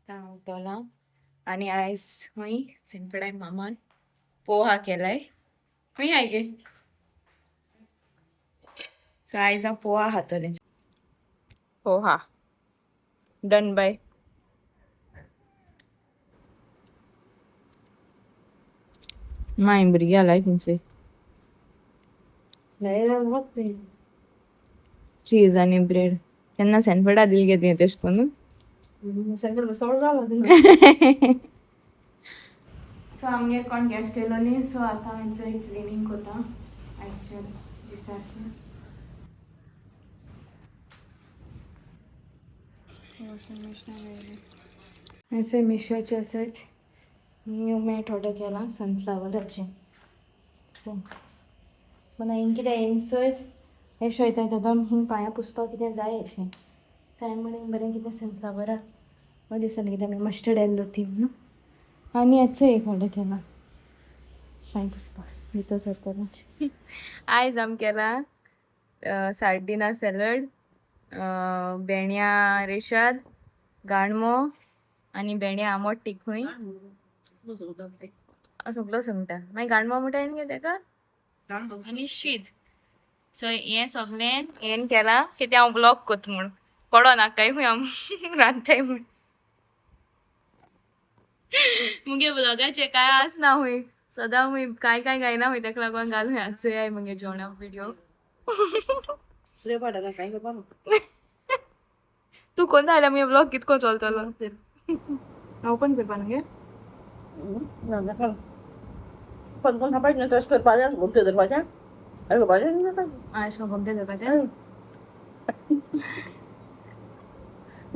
आतां उठोलां आनी आयज खंय सेनफेडाय मामान पोहा केलाय. खंय I गे? सो आयज हांव पोहा खातलें. Poha done bye. माय भुरगीं आलाय तुमचे चीज आनी ब्रेड केन्ना सेनफेडा दिल गे तुवें तेश कोरून. सो आमगेर कोण गेस्ट येयलो न्ही, सो आतां हांव चोय क्लिनींग कोता आयच्या दिसाचें. वॉशिंग मशीन आयचें मिशोचें असोच न्यू मॅट ऑर्डर केला सनफ्लावराचें. सो पूण हांवें कितें हांवें हें वयता तेदोन हिंग पांयां पुसपाक कितें जाय अशें. सो हांवें म्हणलें बरें कितें सनफ्लावरा बरें दिसतलें कित्याक आमी मस्टर्ड येल्लो थीम न्हू. आनी हेचो एक ऑर्डर केला पांय पुसपाक भितर सरतना. आयज आमी केला सार्डिना सॅलड, भेंड्या रेशाद, गाणमो आनी भेंड्या आमोट तिखूय सगलो सांगता. मागीर गाणमो म्हणटा गे तेका आनी शीत. सो हें सगळें हें केलां कित्याक हांव ब्लॉग कोत म्हूण पडो नाकाय खंय हांव रांदताय म्हूण. मुगे ब्लॉगाचे काय आसना हुंय सदां हुंय काय काय गायना हुंय तेका लागून घाल हुंय चोयाय मुगे जेवणा व्हिडिओ. तूं कोण जाल्यार मुगे ब्लॉग कितको चलतलो. ओपन करपा न्हू गे? कोण कोण थापायच न्हू तशें करपाचें घुमटे धरपाचें आनी करपाचें. अशें घुमटे धरपाचें.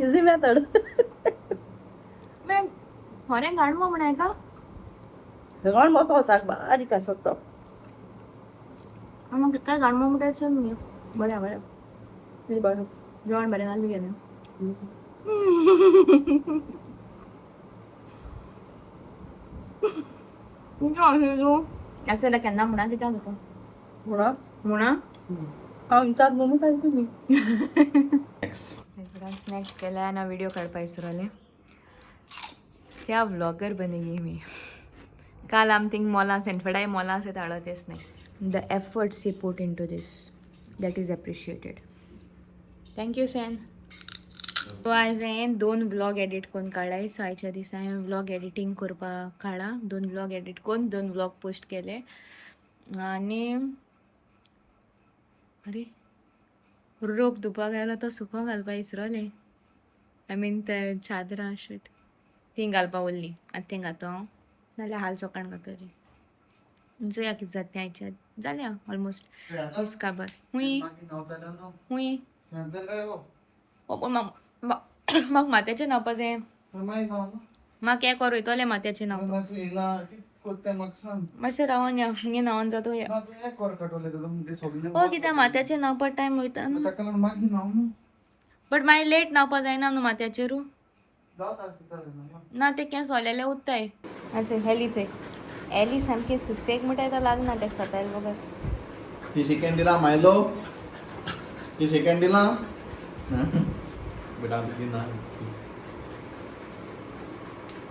Easy method. मागीर खरें गाणमो म्हण हेका. गाण मोतो आसा बारीक आसता तो. म्हाका काय गाणमो म्हणटा चल मुगे. बरें बरें. बरें. जेवण बरें जालें तुगेलें. तूं अशें जाल्यार केन्ना म्हणा कित्याक तुका म्हणा म्हणा. हांव विचार म्हणून काय तुमी. स्नॅक्स केला आनी व्हिडिओ काडपा विसरलें. क्या व्लॉगर बनेगी मी. काल आम थिंग मॉलां सेनफेडाय मॉलां आसा हाडो ते snacks. The efforts you put into this that is appreciated. Thank you Sen. So आयज हांवें 2 व्लॉग एडिट करून काडलाय. सो आयच्या दिसा हांवें व्लॉग एडिटींग करपाक काडला. 2 व्लॉग एडिट करून 2 व्लॉग पोस्ट केले. आनी अरे रोप धुवपाक आयलो तो सुको घालपा विसरलें. I mean ते चादरां शर्ट तीं घालपा उरलीं. आतां तें घातो हांव नाल्यार हाल सोकाण घातली. चोया कितें जाता तें. आयच्या जालें ऑलमोस्ट दीस काबार. हुंय हुंय पूण म्हाका मात्याचें न्हांवपा जाय. म्हाका एक वर वयतलें मात्याचें न्हांवपाक. मातशें रावोन या मुगे न्हांवन जातो या. ओ कित्याक मात्याचें न्हांवपा टायम वयता न्हू. बट मागीर लेट न्हांवपा जायना न्हू मात्याचेरू. ना ते केंस सोलेले उत्ताय. अच्छा हेलीच एली सामकी सुसेग म्हणटा येता लागना तेका सतायल बगर. ती शिकेन दिला मायलो ती शिकेन दिला बेटा तुजी ना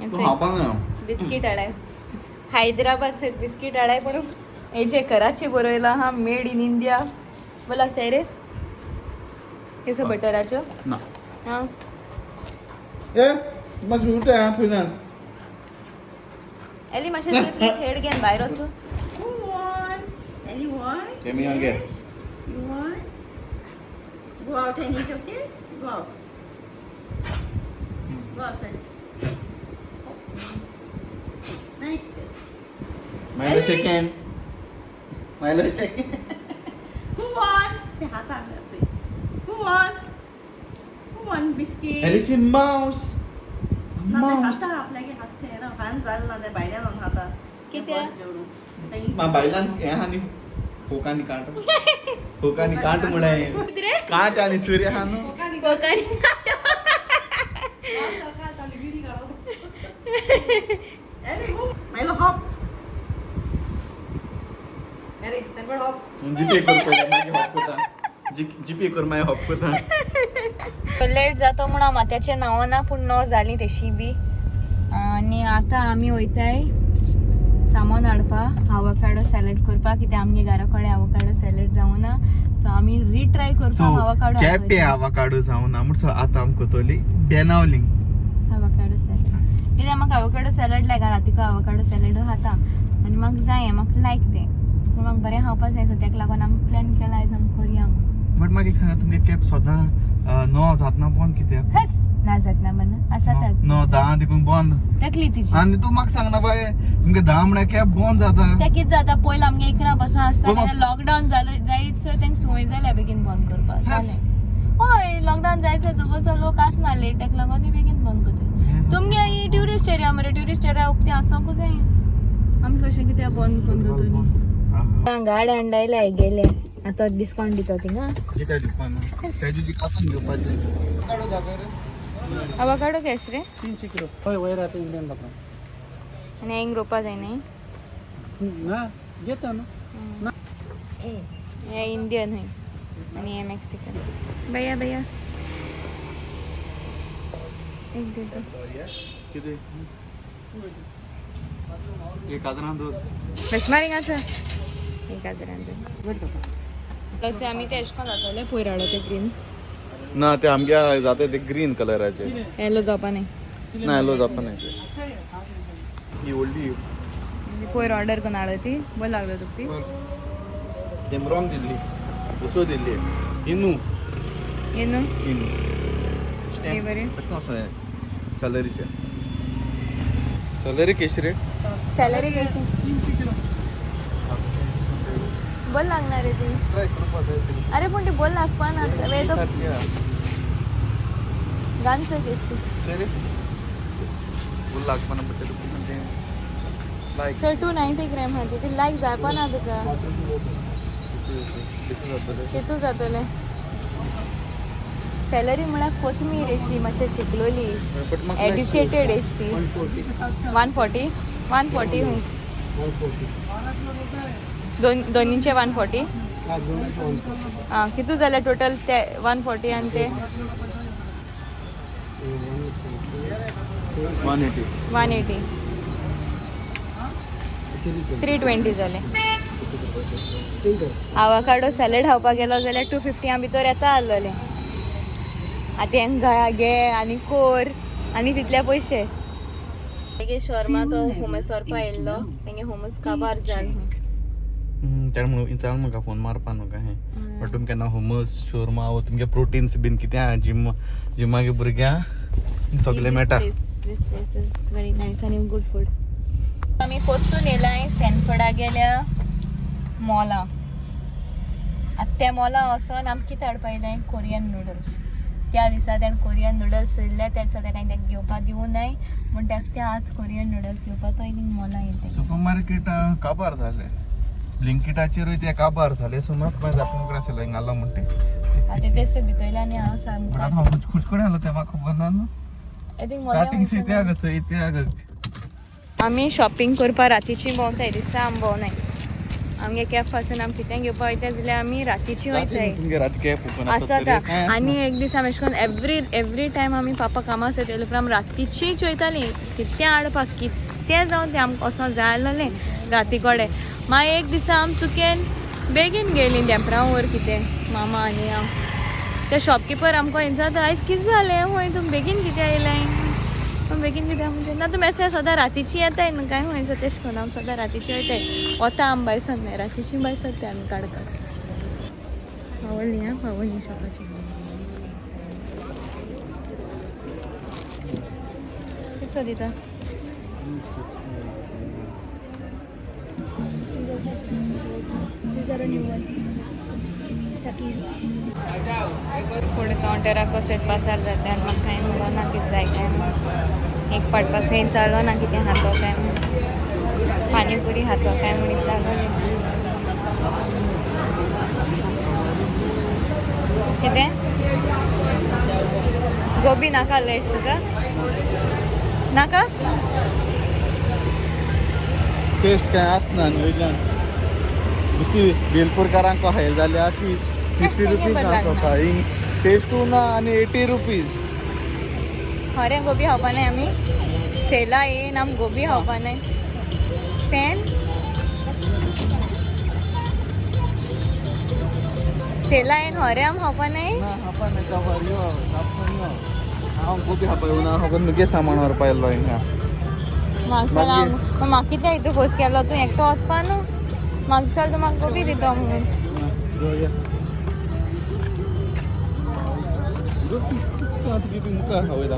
तूं खावपाक ना. बिस्कीट हाडाय हैदराबाद से बिस्कीट हाडाय. पण हे जे कराची बरयला हा मेड इन इंडिया. बरें लागताय रे केसो बटराचो. ना. हां. ए मातशें उठय आं पयल्यान. एली मातशें प्लीज हेड घेवन भायर वचूं. Who want? Anyone? Give me your gift. You want? Go out and eat, okay? Go out. Go outside. Nice girl. Milo second. Milo second. Who want? ते हाताक घालचोय. Who want? Who want biscuit? Alice mouse. ना ते मावस. खाता आपल्यागे हात ना खान जाल ना ते भायल्यान हाडून खाता. कित्याक? मा बायलान हें आहा न्ही फोकांनी कांट फोकांनी कांट म्हळ्यार कांट आनी सुरी आहा न्हू. कोकानी. Milo hop. अरे सरबड हॉप. जीपे कर पयलीं मागीर हॉप करता. जीपे कर मागीर हॉप करता. लेट जातो म्हण हांव मात्याचें नांव ना पूण णव जालीं तशी बी. आनी आतां आमी वयताय सामान हाडपाक, आवकाडो सॅलड करपाक, कित्याक आमगे घरा कडेन आवकाडो सॅलड जावना, सो आमी रिट्राय करपाक आवकाडो. केपे आवाकाडो जावना म्हण आतां आमकां तोली बेनावलींग आवकाडो सॅलड, कित्याक म्हाका आवकाडो सॅलड लायक, रातीको आवकाडो सॅलड खाता आनी म्हाका जाय, म्हाका लायक तें, पूण म्हाका बरें खावपा जाय, सो तेका लागून आमी प्लॅन केला आयज आमी करया. बट म्हाका एक सांगा, तुमगे कॅब सदां 9 जातना बंद कित्याक? हस ना जातना बंद आसा. 9:10 देखून बंद. तेकली तिची. आनी तूं म्हाका सांगना बाय, तुमगे 10 म्हळ्यार कॅब बंद जाता. ते कितें जाता, पयलीं आमगे 11 पासून आसता. पूण लॉकडावन जालें जायत सो तांकां संवय जाल्या बेगीन बंद करपाक. हस. हय, लॉकडावन जायत सो जवळ लोक आसना लेट, तेका लागून ती बेगीन बंद करता. तुमगे ही ट्युरिस्ट एरिया मरे, ट्युरिस्ट एरिया उक्ती आसोंकूच जाय, आमी कशें कित्याक बंद करून दवरतली? गाडी हाडल्या गेले आतां डिस्कावंट दिता थिंगा. कित्याक दिवपाना? तेजी कातून घेवपाचें. काडो जागा रे. आवाकाडो कॅश रे? 300 किलो. हय, वयर आतां इंडियन लोकांक. आनी हांगा रोवपा जाय न्ही? ना, घेता न्हू. हे इंडियन है आनी हे मेक्सिकन. भैया भैया एक दे दो. कितें? एक हजारान दूद. बेशमारिंगाचो एक हजारान दूद. आमी ते एशकोन जातोले पयर हाडो ते ग्रीन. ना, ते आमगे जाता ते ग्रीन कलराचे. येलो जावपा न्ही. ना, येलो जावपा न्ही. ही व्हडली. पयर ऑर्डर करून हाडलो ती बरो लागलो तुका ती? तेम रॉंग दिल्ली, दुसरो दिल्ली इनू. हे न्हू. इनू. हे बरें. सॅलरीचे सॅलरी केश रे. सॅलरी कशी? 300 किलो. बरो लागणार रे ती. अरे पूण ती बरो लागपा ना तो गानसो केस ती. लागपा लायक. तर 290 ग्रॅम हा ती लायक जावपा ना तुका. कितू जातलें सॅलरी म्हळ्यार कोथमीर अशी मातशें शिकलोली, एड्युकेटेड अशी ती. 140 140 हुंय दोन दोनीचे 140. आं, कितू जालें टोटल ते 140 आनी ते? 180. 180, 320 जालें. आवाकाडो सॅलड खावपाक गेलो जाल्यार 250 भितर येता आसलेलें. आतां हेंकां घे आनी कोर आनी तितले पयशे. तेगे शर्मा तो हुमस व्हरपा येयल्लो, तेंगे हुमस काबार जाल. तेणें म्हणून विचार म्हाका फोन मारपा न्हू काय, बट तुमकां केन्ना हुमस शोरमा वो तुमगे प्रोटीन्स बीन कितें आहा, जिम जिमागे भुरग्यां सगळें मेळटा. This place is very nice आनी गुड फूड. आमी परतून येयलाय सॅनफोर्डा गेल्या मॉला. आतां त्या मॉला वचोन आमी कितें हाडपा येयलाय? Korean noodles. त्या दिसा तेणें कोरियन नुडल्स सोयिल्ले, त्या दिसा तेका हांवें तेका घेवपा दिवं नाय म्हूण तेका ते आतां कोरियन नुडल्स घेवपा तो एक मॉला येयले. सुपर मार्केट काबार जालें, ब्लिंकिटाचेरूय ते काबार जाले, सो म्हाका मागीर जापून कडेन आसलें घालो म्हणटे. आतां तेच भितरले आनी हांव बट आतां सामको हांव खुश कडेन आसलो तें म्हाका खबर ना न्हू. I think starting इथे आग चोय इथे आग. आमी शॉपिंग करपा रातीची भोंवताय, दिसा आमी भोंवनाय. आमगे कॅब पासून आमी कितें घेवपा वयता जाल्यार आमी रातीची वयताय. तुमगे राती कॅब ओपन आसता. आनी एक दीस आमी अशें करून एवरी टायम आमी पापा कामां आसता तेले उपरांत आमी रातीचीच वयतालीं कितें हाडपाक, कितें जावं तें आमकां वचों जाय आसलेलें राती कडेन. मागीर एक दिसा आमी चुकेन बेगीन गेलीं धेंपरा वयर कितें मामा आनी हांव. ते शॉपकिपर आमकां विचारता, आयज कितें जालें खंय तुमी बेगीन कितें आयलें, तुमी बेगीन कित्याक म्हणजे ना तुमी अशें सदां रातीची येताय न्हू काय खंय, सो तेश करून आमी सदां रातीची वयताय. वता आमी भायर सरनाय, रातीची भायर सरताय आमी काडपाक. पावली आं, पावली शॉपाची. कितें दिता? These are a new one. Turkeys. फुडें कावंटराक कशें पासार जाता आनी म्हाका कांय म्हणलो ना कितें जाय काय म्हूण. एक पाट पासून विचारलो ना कितें खातो काय म्हूण, पानीपुरी खातो काय म्हूण विचारलो. कितें गोबी नाका लेस तुका नाका? टेस्ट काय आसना न्हू वयल्यान नुस्ती वेलपूरकारांक खायल जाल्यार ती 50 रुपीज आसता. हिंग टेस्टू ना आनी 80 रुपीज. खरें गोबी खावपा नाय आमी सेला येन आम गोबी खावपा नाय सेन सेला येन हरे आम खावपा नाय. ना खावपा नाय खबर यो यो हांव गोबी खावपा येवना, फकत मुगे सामान व्हरपा येयल्लो हिंगा. म्हाका चल हांव म्हाका कित्याक हितू फोर्स केलो तूं एकटो वचपा न्हू म्हाका चल तूं म्हाका गोबी दितो म्हणून.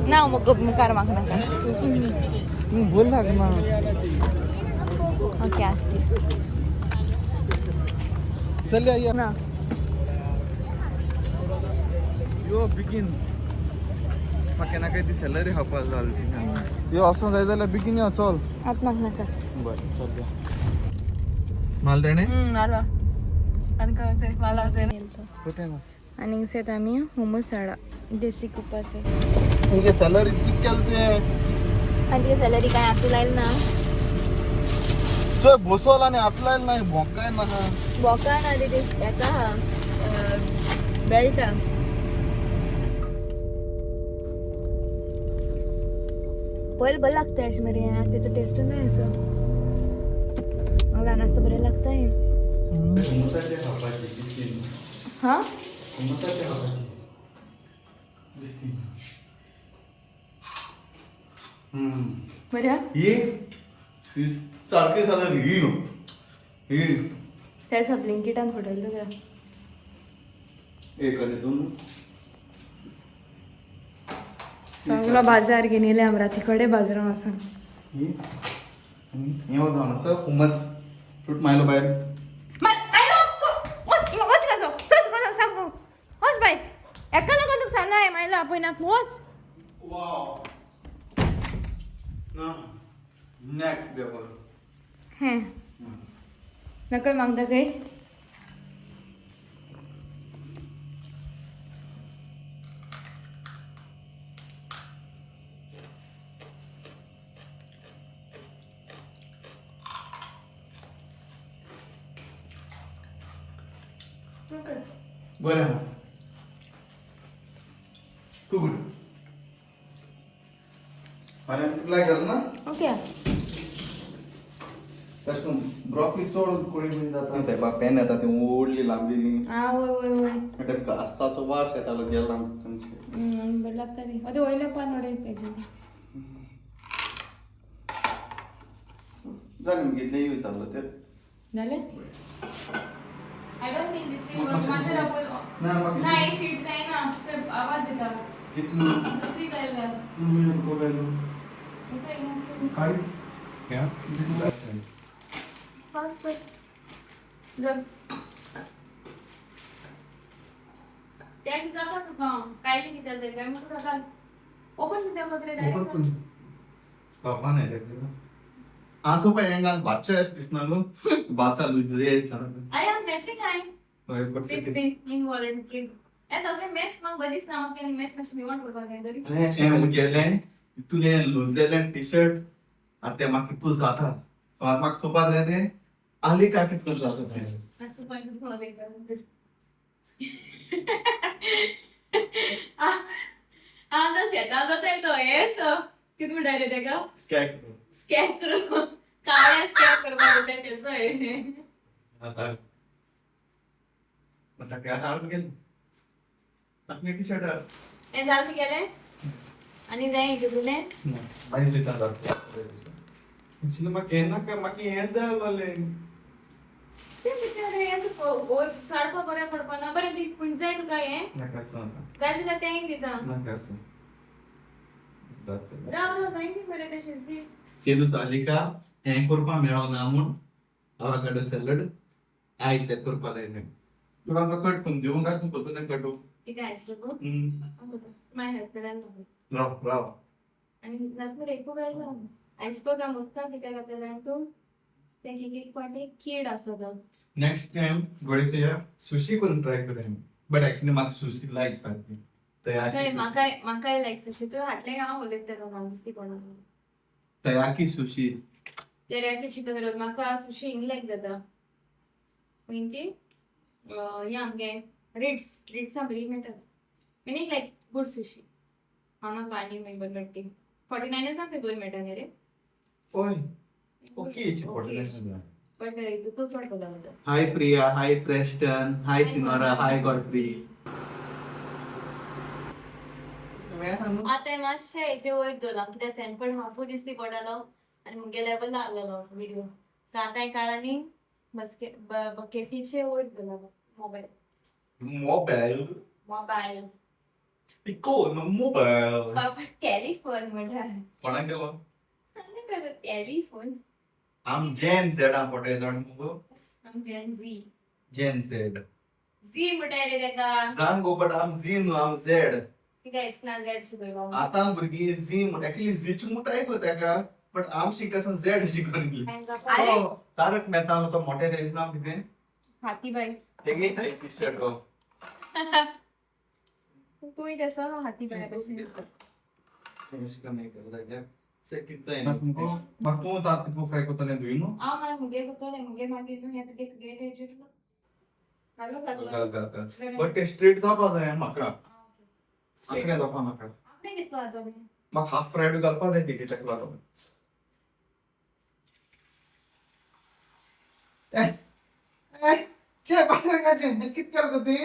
ना गोबी मुखार म्हाका नाका. बोल लागना. ओके आसती. चल या. ना. यो बेगीन म्हाका केन्ना काय ती सॅलरी खावपा जाल ती. यो असो जाय जाल्यार बेगीन यो चल. आतां म्हाका नाका. बरें चल या. माल तेणे मालो आनी माला. कोते ना. आनी सेत आमी हुमस हाडा देसी कुपासे. तुमगे सॅलरी कित केलें तुवें? आनी तुगे सॅलरी काय आतूं लायल ना. चोय बसोल आनी आतलायल ना भोंकाय नाका. बोका ना ते हेका बेल्ट पयल बरें लागता अशें मरे तेचो टेस्ट ना असो म्हाका ल्हान आसता बरें लागता हें. हुमसाचे खावपाची बिस्तीन. हां. हुमसाचे खावपाची बिस्तीन. बरें. ही ही सारकी सॅलरी ही ही. त्या ब्लिंकिटान फटयलें तुका. एक आनी दोन. सगळो बाजार घेवन येयले आमी राती कडेन बाजारान वचून. ही आनी हें जावन आसा हुमस फ्रूट मायलो भायर. वच बाय एका लागून तुका सांगलां मायलो आपयना वच. वाव ना नॅक बेबर. हें नकल मागता काय. बरें आहा, टू गुड. आनी लायक जालें ना. ओके. तशें करून ब्रॉकली चड कोळी बीन जाता सायबा पॅन येता ती व्हडली लांबिल्ली. आं वय वय वय. ते घासाचो वास येतालो जेलान तांचे. बरें लागता ती आतां वयलें पान उडय तेजें. जालें घेतलें यूज जालो तें. जालें. I don't think this will work. मातशें रावय. ना म्हाका ना हे फिट जायना चल आवाज येता. कितलो? दुसरी घाल. तुका घालू. काळी. त्या जाता तुका कायली कित्याक जाय काय मग तुका ओपन कित्याक जातलें डायरेक्ट. बाबा नाही ते आज पळय हें घाल भातशें अशें दिसना न्हू भात चालू. I am matching I with the involuntary हे सगळें मेस म्हाका बरें दिसना म्हाका मेस मातशें निवड पडपाक जाय तरी. हें मुगेलें तितून लूज जालें टी शर्ट आतां तें म्हाका कितू जाता आतां म्हाका चोवपा जाय तें आली काय कितू जाता तें. आतां तूं पळय आतां शेतां जाता तो हे सो कितें म्हणटा रे तेका? स्कॅक. स्कॅक्रो काळ्या स्कॅक करपाक जाता तेसो हे. आतां आतां आतां हाडून गेलें म्हाका टी शर्ट हें जालें तुगेलें आनी जाय तुगेलें. मागीर चिंता जाता म्हाका हें नाका म्हाका हें जाय जालें. तें कितें रे हें सारको बरें पडपा ना बरें दी खंय जाय तुका हें. नाका आसूं आतां. जाय जाल्यार तेंय दिता. नाका आसूं जाता. राव राव जाय न्ही बरें तशेंच दी. ते दुसरो आलिका हें करपा मेळना म्हूण आवाकाडो सॅलड आयज तें करपा लायलें तुका आमकां कट करून दिवंक काय तूं करता तें कटू. कितें आयज करपा मागीर हेल्प जाय म्हाका. राव राव. आनी जाता मरे एकू काय आयज पळय आमी उदकां कित्याक घातलें जाण तूं तें एक एक पाटी कीड आसता. नेक्स्ट टायम गोडेचे सुशी करून ट्राय करूया बट एक्चुअली म्हाका सुशी लायक सारकी. नाही म्हाकाय म्हाकाय लायक सुशी तूं हाडलें हांव उलयता तेका हांव नुस्ती कोणाक. तयाकी सुशी. तेरियाकी चिकन रोल म्हाका सुशी हिंग लायक जाता मागीर ती हें आमगे रिट्स रिट्सां बरी मेळटा. Meaning like good sushi. हांगा आनी मागीर बरें मेळटा. 49 आसा थंय बरें मेळटा न्ही रे. ओय, ओके. 49. बट हितून चड कोला जाता. Hi Priya, hi Preston, hi Sinora, hi Godfrey. आतां मातशें हेजे वयर दवरलां कित्याक सॅनफर्ड हाफू दिसती पडलो आनी मुगे लेवल लागलेलो व्हिडिओ. सो आतां काळांनी बसके बकेटीचे वयर दवरला मोबायल. मोबायल. मोबायल. कोण मोबायल? बाबा टेलिफोन म्हणटा. कोणाक गेलो? टेलिफोन. आम जेन झेड आम पोटे जाण मुगो. आम Gen Z. Gen Z. Z म्हणटा रे तेका. जाण गो, बट आम झी न्हू, आम झेड. तिका इस्ना झेड शिकयलो. आतां भुरगीं झी म्हणटा. एक्चुअली झीची मुठाय गो तेका, बट आम शिकता झेड शिकून गेली. अरे तारक मेहता तो मोठे तेजें नांव कितें? हातीबाई. तेगे सिस्टर गो. तूंय तसो हातीबाय भशेन. तूं तात कितको फ्राय करतलें धुय न्हू. हांव मागीर मुगे करतलें, मुगे मागीर न्हू हें तुगे तुगे तेजेर घालूं घालूं. घाल घाल घाल, बट ते स्ट्रेट जावपा जाय म्हाका, आंकडे जावपा नाका. आपणें कितलो जातलें? म्हाका हाफ फ्रायड घालपा जाय ती ताका लागून. चे पासरंगाचें कितें केलें गो ती?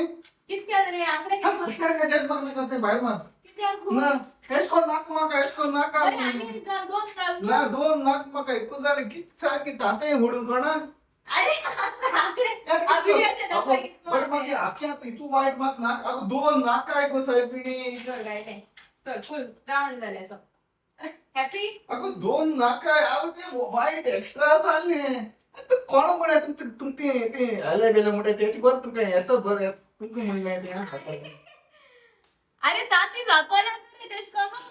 कितक्या रे आंकडे कितको? पासरंगाचें म्हाका तें भायर मात. कित्याक? ना, एश कोन नाका म्हाका, एश कोन नाका. अरे आनी दोन घाल. ना, दोन नाक म्हाका एकूच जालें. कित सारकें दांतें मोडून कोणा. अरे आंकडे बट मागीर आख्या तूं वायट म्हाका नाक. आगो दोन नाका गो सायबिणी. चल फूल रावंड जालें. चल, हॅपी. अगो दोन नाका. अगो ते वायट एक्स्ट्रा जालें. तूं कोण म्हळ्यार तुम ते ते आले गेले म्हणटा तेच बरें तुमकां येसो बरें तुमकां म्हणलें तें. अरे ताती जातलें रे तेश करून.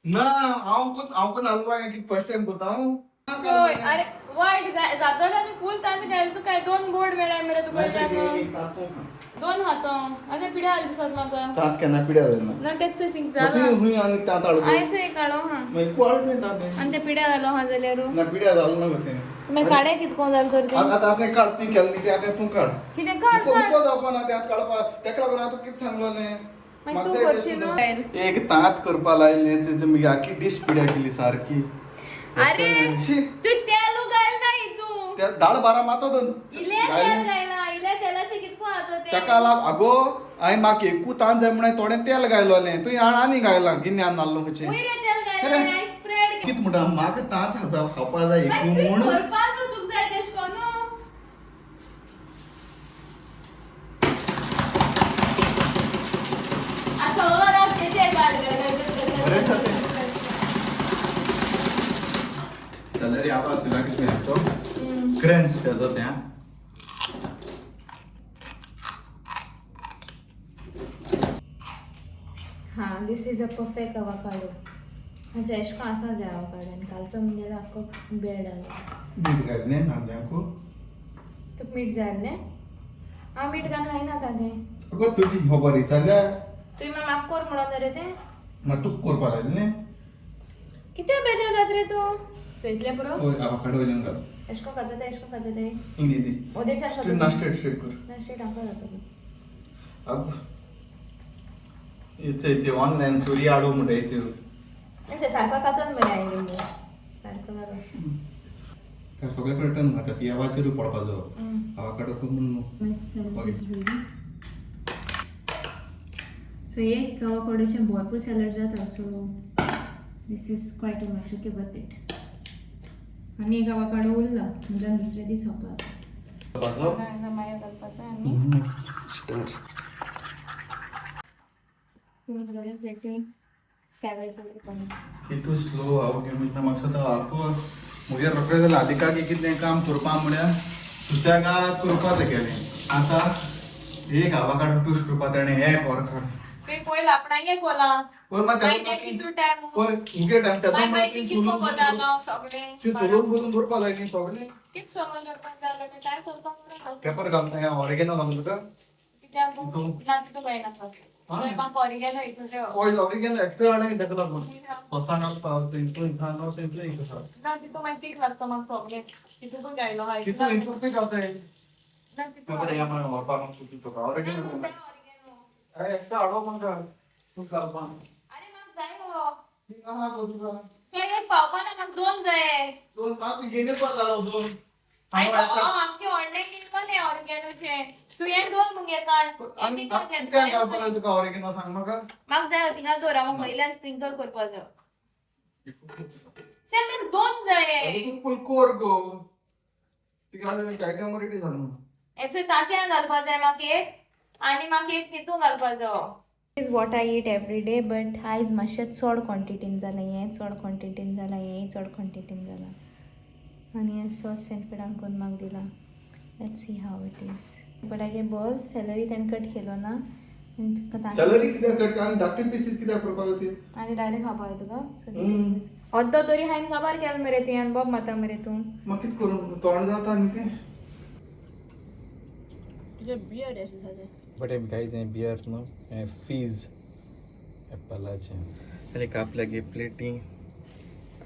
ना, हांव हांव कोण आसलो कितें फर्स्ट टायम करता हांव. चोय, अरे वायट जातलें आनी फूल तांती घाल. तुका दोन बोर्ड मेळ्ळा मरे तुका. दोन हातो आनी पिड्या आली दिसत म्हाका. तात केन्ना पिड्या जायना. ना, तेच थिंग तूं जाला. न्हय आनी तात हाडलो. आयचो एक हाडो हा. मागीर क्वाळ न्हय तात. आनी ते पिड्या जालो हा जाल्यार. ना, पिड्या जालो ना गो तें. मागीर काडे कितको जालें तर तें. आतां आतां काड. तूं केलें न्ही तें, आतां तूं काड. कितें काड? मुको काड. मुको जावपा ना तें आतां काडपा. तेका लागून हांव तुका कितें सांगलोलें. मागीर तूं करची न्हू. एक तात करपा लायलें, तेजें मागीर आखी डीश पिड्या केली सारकी. अरे शी. तूं तेल घाल ना हितून. त्या दाळ बारा मातो दोन. इलें तेल घायला, इलें तेलाचें कितको हातो तेल. तेका लाग आगो हांवें म्हाका एकू तांत जाय म्हणून थोडें तेल घायलोलें. तुवें हाड आनी घायलां गिन्यान नाल्लो खंयचें. वयर तेल घायला स्प्रेड. कितें म्हणटा, म्हाका तांत खावपा जाय एकू म्हूण. करपाक न्हू तुका जाय तेश कोन. बरें जाता सॅलरी आवाज तुला कितें तो क्रंच तेजो तें. हां, this is a perfect avocado. म्हणजे एश कोन आसा जाय अवाकाडो. आनी कालचो मुगेलो आख्खो बेड आसलो. मीठ घातलें कांद्यांकू. तुका मीठ जाय आसलें? हांव मीठ घालून खायना आतां तें. अगो तुजी खबर जाल्यार. तुवें म्हाका कोर म्हणून रे तें. मागीर तुका करपा लायलें. कित्याक बेजार जाता रे तूं? सो इतलें पुरो. हय, आवाकाडो वयल्यान घाल. एश कोन खाता तें, एश कोन खाता तें. हिंग दी दी. ओदेच्या. तूं ना, स्ट्रेट स्ट्रेट कर. ना, स्ट्रेट आमकां जाता. अब ते ऑनलायन सुरी हाडू म्हणटा त्यो. सारको खाता मरे हांवें सारको जालो. सगळे कडेन टर्न खाता पियावाचेरूय पडपाचो आवाकाडो खूब न्हू. My salad Okay. is ready. So एक अवाकाडोचे भरपूर सॅलड जाता, so this is quite a much. Okay, worth it. आनी एक अवाकाडो उरला म्हणजे दुसरे दीस खावपाक. घालपाचो. मागीर घालपाचो आनी स्टर. प्लेटीन सॅलड करपाक. कितू स्लो हांव गेम म्हाका दिसता आतां मुगे रोखडें जालें. आदिकाक कितलें काम करपा म्हळ्यार सुसेगाद करपा तेगेलें. आतां एक आवाकाडो टोस्ट करपा तेणें एक वर काड. तुवें पयलीं आपणागे कोला. पळय मागीर मागीर तें कितू टायम. पळय मुगे टायम तेजो. मागीर मागीर ती कितको कोतालो सगळें. ती चलोवन बसून दवरपा लायली सगळें. कित सोलोवन दवरपाक जाय जाल्यार टायम सोदपाक. पेपर घालता, ऑरिगेनो घालता तुका. कित्याक ना, तितू मेळना. म्हाका ऑरिगेनो हितून. ऑयल ऑरिगेनो एक्स्ट्रा हाडून ताका लागून फसा घालपा इतून घालप इतलें एक आसा. ना, तितू मागीर तीख लागता म्हाका सगळें. तितून घायलो हा. तितून इतून घालता. ना, तितू व्हरपाक तुका ऑरिगेनो एक्स्ट्रा हाडो म्हाका. अरे म्हाका जाय गो. तुवें एक पावपा ना, म्हाका दोन जाय. हांव आमचे ऑनलायन घेवपा ऑर्गेनोचे. तूं हें दोन मुगे काड. तुका ऑरिगेनो सांग म्हाका. म्हाका जाय थिंगा दवर, म्हाका वयल्यान स्प्रिंकल करपा जाय. सेम म्हाका दोन जाय. फूल कोर गो तिका आयटम रेडी जालो. एक्चुअली तांतयां घालपा जाय म्हाका एक आनी म्हाका एक तितून घालपा जाय. Is what I eat every day, but आयज मातशें चड क्वॉन्टिटीन जालां हें, चड क्वॉन्टिटीन जालां हें, चड क्वॉन्टिटीन जालां. आनी हें सॉस सेंटपिडान करून म्हाका दिलां. Let's see how it is. But I ball celery तेणें कट केलो ना. सॅलरी कित्याक कट आनी धाकटे पिसीस कित्याक करपाक जाय ती? आनी डायरेक्ट खावपाक जाय तुका. अर्दो तरी हांवें काबार केलो मरे ती आनी बोब मारता मरे तूं. मग कित करूं, तोंड जाता न्ही तें. तुजें बियर्ड अशें जालें. बट हें गायज, हें बियर न्हू, हें फीज एप्पलाचें. आनी कापल्या गे प्लेटी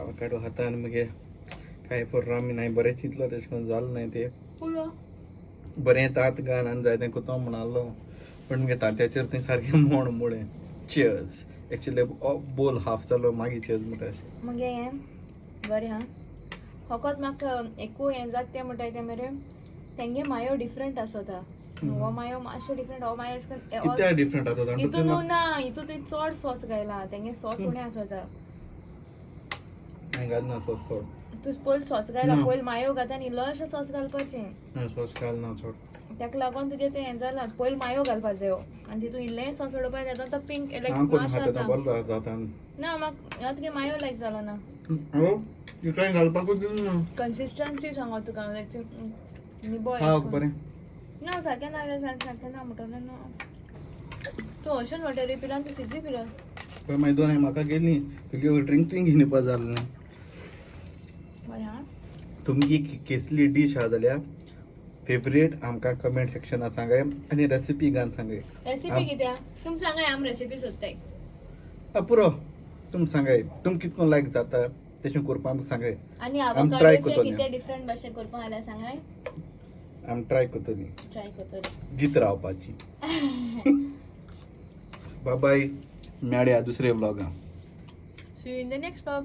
आवकाडो हातान मगे कांय पोर आमी नाय बरें चिंतलो, तेशें करून जालें नाय तें. पुरो. बरें तात घाल आनी जाय तें कोतो म्हणालो, पण मगे तांत्याचेर तें सारकें मोड मुळें. चेयर्स. एक्चुली बोल हाफ जालो, मागीर चेयर्स म्हणटा अशें. मगे हें बरें हा, फकत म्हाका एकू हें जाता तें म्हणटाय तें मरे, तेंगे मायो डिफरंट आसता. हो मायो मातशें डिफरंट, हो मायो अशें करून कित्याक डिफरंट आतां? हितून न्हू ना, हितून तुवें चड सॉस घायला, तेंगे सॉस उणें आसता. हांवें घालना सॉस चड. तूं पयलीं सॉस घायला. ना. पयलीं मायो घाता आनी इल्लोशें सॉस घालपाचें. हांवें सॉस घालना चड. ताका लागून तुगे तें हें जालां. पयलीं मायो घालपा जायो आनी तितून इल्लें सॉस उडोवपा जाता, तो पिंक लायक हांव करून मातशें खाता. जाता. बरो जाता. ना, म्हाका तुगे मायो लायक जालो ना. हांव तुका घालपाकूच दिना. कन्सिस्टन्सी सांगो तुका, लायक निबो. हा, बरें. ना, सारकें ना जाल्यार सारकें ना म्हणटलें ना. तूं ओशन वॉटर पिला, तूं फिजी पिला. पळय मागीर दोन म्हाका गेली, तुगे ड्रिंक तुवें घेवन येवपा जालें न्ही. बरें हा. तुमची केसली डीश आहा जाल्यार फेवरेट, आमकां कमेंट सेक्शनात सांगाय आनी रेसिपी घालून सांगाय. रेसिपी कित्याक? तुमी सांगाय, आम रेसिपी सोदताय. आ पुरो, तुम सांगाय तुम कितको लायक जाता तशें करपाक आमकां सांगाय. आनी आम ट्राय आवकाडोचे करतली. कितें डिफरंट भाशेन करपाक जाल्यार सांगाय. आम ट्राय करतली. ट्राय करतली. जीत रावपाची. बाय, मेळया दुसरे व्लॉगान. See you in the next vlog.